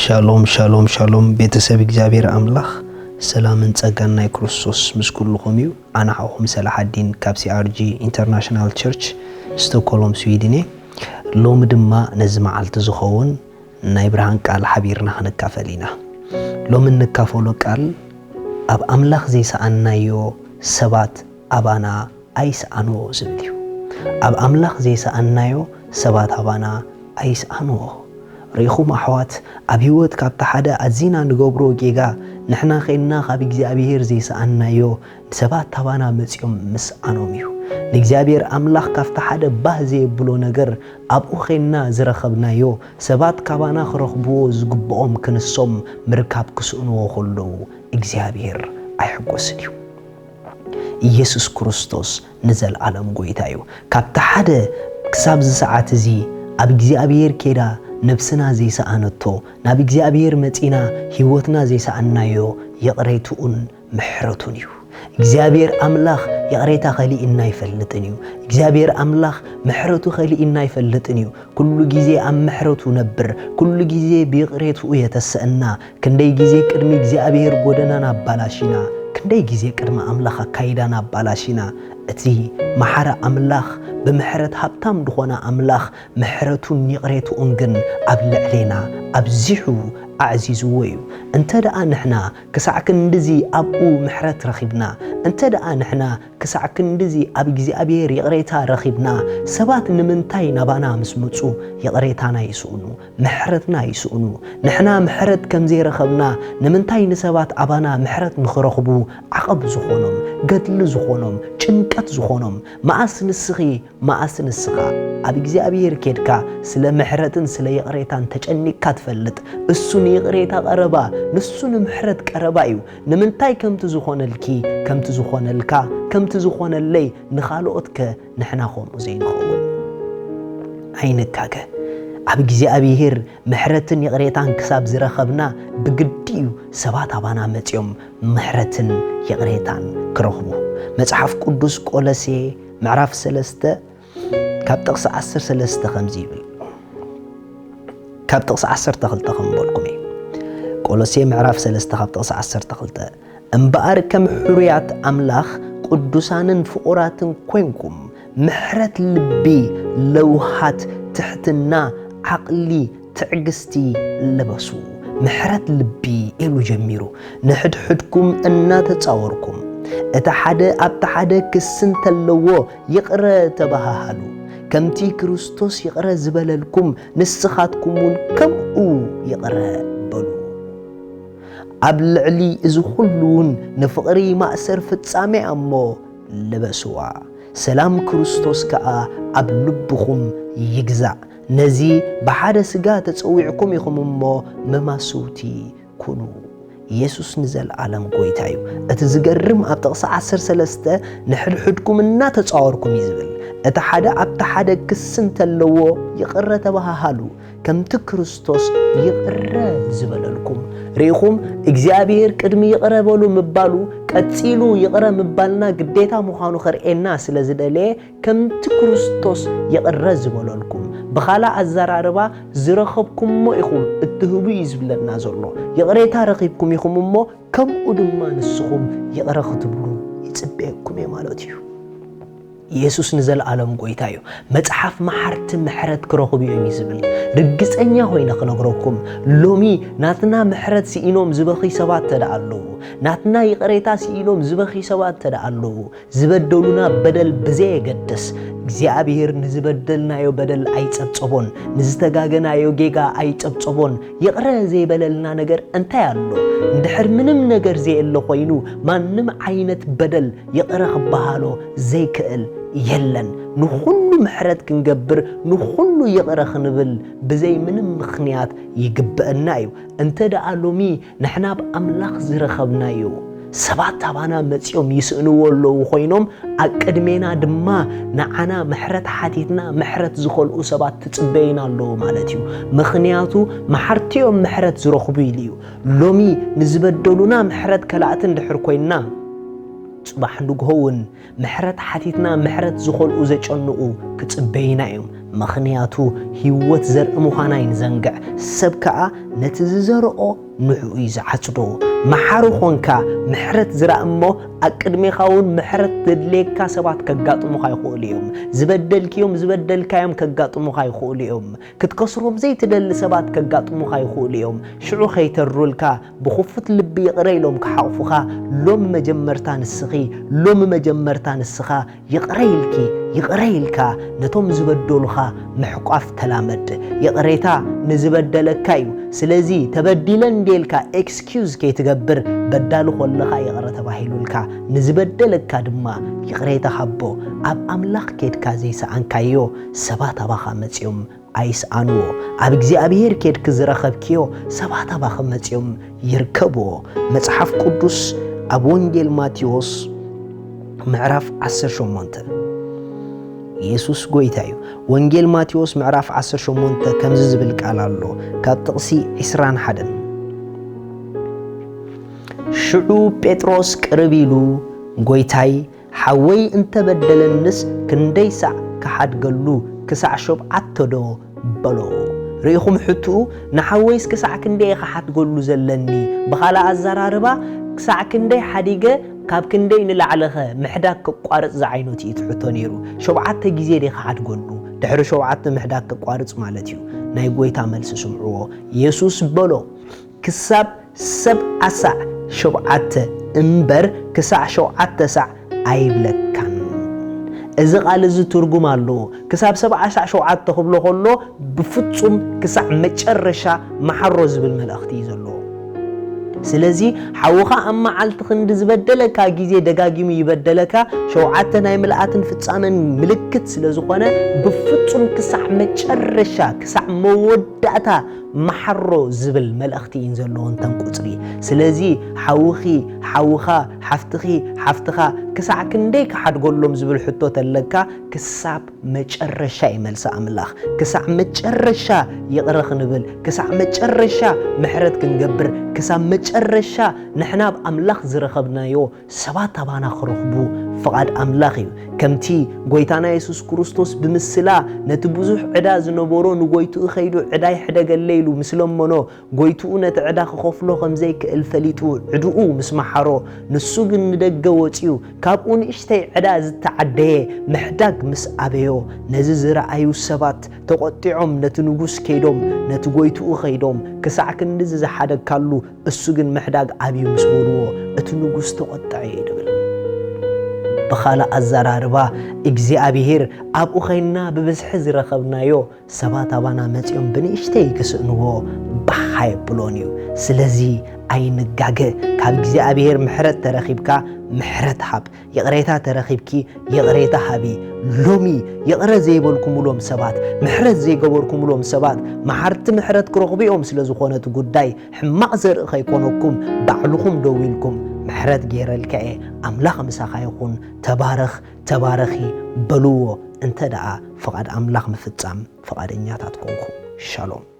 ሻሎም ሻሎም ሻሎም፣ ቤተሰብ እግዚኣብሔር ኣምላኽ፣ ሰላምን ጸጋን ናይ ክርስቶስ ምስ ኩልኹም እዩ። ኣነ ሓውኹም ሰላሓዲን ካብ C R G International Church ስቶኮሎም ስዊድን እየ። ሎሚ ድማ ነዚ መዓልቲ ዝኸውን ናይ ብርሃን ቃል ሓቢርና ክንካፈል ኢና። ሎሚ እንካፈሎ ቃል፣ ኣብ ኣምላኽ ዘይሰኣንናዮ ሰባት ኣባና ኣይስኣንዎ ዝብል እዩ። ኣብ ኣምላኽ ዘይሰኣንናዮ ሰባት ኣባና ኣይስኣንዎ። ርኢኹም ኣሕዋት፣ ኣብ ህይወት ካብቲ ሓደ ኣዚና ንገብሮ ጌጋ ንሕና ኼንና ካብ እግዚኣብሔር ዘይሰኣንናዮ፣ ሰባት ኣባና መጺኦም ምስኣኖም እዩ። ንእግዚኣብሔር ኣምላኽ ካብቲ ሓደ ባህ ዘየብሎ ነገር ኣብኡ ኼንና ዝረኸብናዮ፣ ሰባት ካባና ክረኽብዎ ዝግብኦም ክንሶም ምርካብ ክስእንዎ ከለዉ እግዚኣብሔር ኣይሕጎስን እዩ። ኢየሱስ ክርስቶስ ንዘለኣለም ጐይታ እዩ። ካብቲ ሓደ ክሳብ እዚ ሰዓት እዚ ኣብ እግዚኣብሔር ኬዳ ነብስና ዘይሰኣነቶ፣ ናብ እግዚኣብሔር መጺና ህይወትና ዘይሰኣንናዮ ይቕሬትኡን ምሕረቱን እዩ። እግዚኣብሔር ኣምላኽ ይቕሬታ ከሊእና ኣይፈልጥን እዩ። እግዚኣብሔር ኣምላኽ ምሕረቱ ከሊእና ኣይፈልጥን እዩ። ኩሉ ግዜ ኣብ ምሕረቱ ነብር፣ ኩሉ ግዜ ብይቕሬትኡ የተሰእና። ክንደይ ግዜ ቅድሚ እግዚኣብሔር ጐደናና ኣባላሺና፣ ክንደይ ግዜ ቅድሚ ኣምላኽ ኣካይዳና ኣባላሺና። እቲ መሓሪ ኣምላኽ፣ ብምሕረት ሃብታም ድኾነ ኣምላኽ፣ ምሕረቱን ይቕሬትኡን ግን ኣብ ልዕሌና ኣብዚሑ ኣዕዚዝዎ እዩ። እንተ ደኣ ንሕና ክሳዕ ክንድዚ ኣብኡ ምሕረት ረኺብና፣ እንተ ደኣ ንሕና ክሳዕ ክንድዚ ኣብ እግዚኣብሔር ይቕሬታ ረኺብና፣ ሰባት ንምንታይ ናባና ምስ መጹ ይቕሬታና ይስእኑ፣ ምሕረትና ይስእኑ? ንሕና ምሕረት ከም ዘይረኸብና፣ ንምንታይ ንሰባት ኣባና ምሕረት ንኽረኽቡ ዓቐብ ዝኾኖም፣ ገድሊ ዝኾኖም፣ ጭንቀት ዝኾኖም? መኣስ ንስኺ፣ መኣስ ንስኻ ኣብ እግዚኣብሔር ኬድካ ስለ ምሕረትን ስለ ይቕሬታን ተጨኒቅካ ትፈልጥ? እሱ ንይቕሬታ ቀረባ፣ ንሱ ንምሕረት ቀረባ እዩ። ንምንታይ ከምቲ ዝኾነልኪ፣ ከምቲ ዝኾነልካ፣ ከምቲ ዝኾነለይ ንኻልኦትከ ንሕና ከምኡ ዘይንኸውን? ኣይንጋገ። ኣብ እግዚኣብሔር ምሕረትን ይቕሬታን ክሳብ ዝረኸብና ብግዲ እዩ ሰባት ኣባና መጺኦም ምሕረትን ይቕሬታን ክረኽቡ። መጽሓፍ ቅዱስ ቆሎሴ ምዕራፍ ሰለስተ ካብ ጥቕሲ ዓሰርተ ሰለስተ ከምዚ ይብል። ካብ ጥቕሲ ዓሰርተ ክልተ ከም በልኩም እዩ። ቆሎሴ ምዕራፍ ሰለስተ ካብ ጥቕሲ ዓሰርተ ክልተ፣ "እምበኣር ከም ሕሩያት ኣምላኽ ቅዱሳንን ፍቑራትን ኮይንኩም፣ ምሕረት ልቢ፣ ለውሃት፣ ትሕትና፣ ዓቕሊ፣ ትዕግስቲ ልበሱ። ምሕረት ልቢ" ኢሉ ጀሚሩ። "ንሕድሕድኩም እናተጻወርኩም፣ እቲ ሓደ ኣብቲ ሓደ ክሲ እንተለዎ ይቕረ ተበሃሃሉ። ከምቲ ክርስቶስ ይቕረ ዝበለልኩም፣ ንስኻትኩም እውን ከምኡ ይቕረ በሉ። ኣብ ልዕሊ እዚ ኹሉ እውን ንፍቕሪ ማእሰር ፍጻሜ እያ እሞ ልበስዋ። ሰላም ክርስቶስ ከኣ ኣብ ልብኹም ይግዛእ። ነዚ ብሓደ ስጋ ተጸዊዕኩም ኢኹም እሞ መማስውቲ ኩኑ።" ኢየሱስ ንዘለኣለም ጐይታ እዩ። እቲ ዝገርም፣ ኣብ ጥቕሲ ዓሰርተ ሰለስተ "ንሕድሕድኩም እናተጻወርኩም" እዩ ዝብል። እቲ ሓደ ኣብቲ ሓደ ክሲ እንተለዎ ይቕረ ተበሃሃሉ፣ ከምቲ ክርስቶስ ይቕረ ዝበለልኩም። ርኢኹም፣ እግዚኣብሔር ቅድሚ "ይቕረ በሉ" ምባሉ፣ ቀጺሉ ይቕረ ምባልና ግዴታ ምዃኑ ከርእየና ስለ ዝደለየ፣ ከምቲ ክርስቶስ ይቕረ ዝበለልኩም፣ ብኻልእ ኣዘራርባ፣ ዝረኸብኩሞ ኢኹም እትህቡ እዩ ዝብለና ዘሎ። ይቕሬታ ረኺብኩም ኢኹም እሞ፣ ከምኡ ድማ ንስኹም ይቕረ ክትብሉ ይጽበየኩም እየ ማለት እዩ። ኢየሱስ ንዘለኣለም ጐይታ እዩ። መጽሓፍ መሓርቲ ምሕረት ክረኽቡ እዮም እዩ ዝብል። ርግጸኛ ኮይነ ክነግረኩም፣ ሎሚ ናትና ምሕረት ስኢኖም ዝበኺ ሰባት ተደኣ ኣለዉ፣ ናትና ይቕሬታ ስኢኖም ዝበኺ ሰባት ተደኣ ኣለዉ፣ ዝበደሉና በደል ብዘየገድስ፣ እግዚኣብሔር ንዝበደልናዮ በደል ኣይጸብጸቦን፣ ንዝተጋገናዮ ጌጋ ኣይጸብጸቦን። ይቕረ ዘይበለልና ነገር እንታይ ኣሎ? እንድሕር ምንም ነገር ዘየለ ኮይኑ፣ ማንም ዓይነት በደል ይቕረ ክበሃሎ ዘይክእል የለን። ንኹሉ ምሕረት ክንገብር፣ ንኹሉ ይቕረ ክንብል ብዘይ ምንም ምኽንያት ይግበአና እዩ። እንተ ደኣ ሎሚ ንሕና ብኣምላኽ ዝረኸብናዮ፣ ሰባት ኣባና መጺኦም ይስእንዎ ኣለዉ ኮይኖም፣ ኣብ ቅድሜና ድማ ንዓና ምሕረት ሓቲትና ምሕረት ዝኸልኡ ሰባት ትጽበዩና ኣለዉ ማለት እዩ። ምኽንያቱ፣ መሓርቲ እዮም ምሕረት ዝረኽቡ ኢሉ እዩ። ሎሚ ንዝበደሉና ምሕረት ከላእቲ እንድሕር ኮይንና፣ ጽባሕ ንግሆ እውን ምሕረት ሓቲትና ምሕረት ዝኸልኡ ዘጨንቑ ክጽበዩና እዮም። ምኽንያቱ ህይወት ዘርኢ ምዃና ኣይንዘንግዕ። ሰብ ከኣ ነቲ ዝዘርኦ ንዕኡ እዩ ዝዓጽዶ። መሓሪ ኾንካ ምሕረት ዝረኣ እሞ፣ ኣብ ቅድሜኻ እውን ምሕረት ዘድልየካ ሰባት ከጋጥሙኻ ይኽእሉ እዮም። ዝበደልክዮም ዝበደልካዮም ከጋጥሙኻ ይኽእሉ እዮም። ክትከስሮም ዘይትደሊ ሰባት ከጋጥሙኻ ይኽእሉ እዮም። ሽዑ ከይተሩልካ ብኽፉት ልቢ ይቕረ ኢሎም ክሓቑፉኻ፣ ሎሚ መጀመርታ ንስኺ፣ ሎሚ መጀመርታ ንስኻ ይቕረ ኢልኪ፣ ይቕረ ኢልካ ነቶም ዝበደሉኻ ምሕቋፍ ተላመድ። ይቕሬታ ንዝበደለካ እዩ። ስለዚ ተበዲለ እንዴ ኢልካ ኤክስኪዩዝ ከይትገብር፣ በዳሊ ኮለኻ ይቕረ ተባሂሉልካ፣ ንዝበደለካ ድማ ይቕሬታ ሃቦ። ኣብ ኣምላኽ ኬድካ ዘይሰኣንካዮ ሰባት ኣባኻ መጺኦም ኣይስኣንዎ። ኣብ እግዚኣብሔር ኬድኪ ዝረኸብክዮ ሰባት ኣባኺ መጺኦም ይርከብዎ። መጽሓፍ ቅዱስ ኣብ ወንጌል ማቴዎስ ምዕራፍ ዓሰርተ ሸሞንተ፣ ኢየሱስ ጐይታ እዩ። ወንጌል ማቴዎስ ምዕራፍ ዓሰርተ ሸሞንተ ከምዚ ዝብል ቃል ኣሎ፣ ካብ ጥቕሲ ዕስራን ሓደን። ሽዑ ጴጥሮስ ቅርብ ኢሉ፣ ጐይታይ፣ ሓወይ እንተበደለንስ ክንደይ ሳዕ ክሓድገሉ፣ ክሳዕ ሸብዓተ ዶ? በሎ። ርኢኹም ሕትኡ፣ ንሓወይስ ክሳዕ ክንደይ እየ ክሓድገሉ ዘለኒ? ብኻልእ ኣዘራርባ፣ ክሳዕ ክንደይ ሓዲገ፣ ካብ ክንደይ ንላዕለኸ ምሕዳግ ከቋርጽ ዝዓይነቱ እዩ እቲ ሕቶ ነይሩ። ሸብዓተ ግዜ ድየ ክሓድገሉ? ድሕሪ ሸብዓተ ምሕዳግ ከቋርጽ ማለት እዩ። ናይ ጐይታ መልሲ ስምዕዎ። የሱስ በሎ፣ ክሳብ ሰብዓ ሳዕ ሸብዓተ እምበር ክሳዕ ሸውዓተ ሳዕ ኣይብለካን። እዚ ቃል እዚ ትርጉም ኣለዎ። ክሳብ ሰብዓ ሳዕ ሸውዓተ ክብሎ ከሎ ብፍጹም ክሳዕ መጨረሻ መሓሮ ዝብል መልእኽቲ እዩ ዘለዎ። ስለዚ ሓውኻ ኣብ መዓልቲ ክንዲ ዝበደለካ ግዜ ደጋጊሙ ይበደለካ፣ ሸውዓተ ናይ ምልኣትን ፍጻመን ምልክት ስለ ዝኾነ ብፍጹም ክሳዕ መጨረሻ ክሳዕ መወዳእታ መሓሮ ዝብል መልእኽቲ እየን ዘለወን እተን ቁጽሪ። ስለዚ ሓውኺ፣ ሓውኻ፣ ሓፍትኺ፣ ሓፍትኻ ክሳዕ ክንደይ ክሓድገሎም ዝብል ሕቶ ተለካ፣ ክሳብ መጨረሻ እዩ መልሲ ኣምላኽ። ክሳዕ መጨረሻ ይቕረ ክንብል፣ ክሳዕ መጨረሻ ምሕረት ክንገብር፣ ክሳብ መጨረሻ ንሕና ኣብ ኣምላኽ ዝረኸብናዮ ሰባት ኣባና ክረኽቡ ፍቓድ ኣምላኽ እዩ። ከምቲ ጐይታና የሱስ ክርስቶስ ብምስላ ነቲ ብዙሕ ዕዳ ዝነበሮ ንጐይትኡ ከይዱ ዕዳይ ሕደገለይ ኢሉ ምስ ለመኖ፣ ጐይትኡ ነቲ ዕዳ ክኸፍሎ ከም ዘይክእል ፈሊጡ ዕድኡ ምስ መሓሮ፣ ንሱ ግን ንደገ ወጺኡ ካብኡ ንእሽተይ ዕዳ ዝተዓደየ ምሕዳግ ምስ ኣበዮ፣ ነዚ ዝረኣዩ ሰባት ተቖጢዖም ነቲ ንጉስ ከይዶም፣ ነቲ ጐይትኡ ከይዶም፣ ክሳዕ ክንድዚ ዝሓደግካሉ እሱ ግን ምሕዳግ ኣብዩ ምስ በልዎ፣ እቲ ንጉስ ተቖጠዐ እዩ ድብል። ብኻልእ ኣዘራርባ፣ እግዚኣብሄር ኣብኡ ኸይንና ብብዝሒ ዝረኸብናዮ ሰባት ኣባና መጺኦም ብንእሽተይ ክስእንዎ ባህ ኣየብሎን እዩ። ስለዚ ኣይንጋገ። ካብ እግዚኣብሄር ምሕረት ተረኺብካ ምሕረት ሃብ። ይቕሬታ ተረኺብኪ ይቕሬታ ሃቢ። ሎሚ ይቕረ ዘይበልኩምሎም ሰባት፣ ምሕረት ዘይገበርኩምሎም ሰባት መሓርቲ ምሕረት ክረኽቡ እዮም። ስለ ዝኾነ እቲ ጉዳይ ሕማቕ ዘርኢ ከይኮነኩም ባዕልኹም ደው ኢልኩም ምሕረት ገይረልካ እየ፣ ኣምላኽ ምሳኻ ይኹን፣ ተባረኽ፣ ተባረኺ በልዎ፣ እንተ ደኣ ፍቓድ ኣምላኽ ምፍጻም ፍቓደኛታት ኮንኩም። ሻሎም።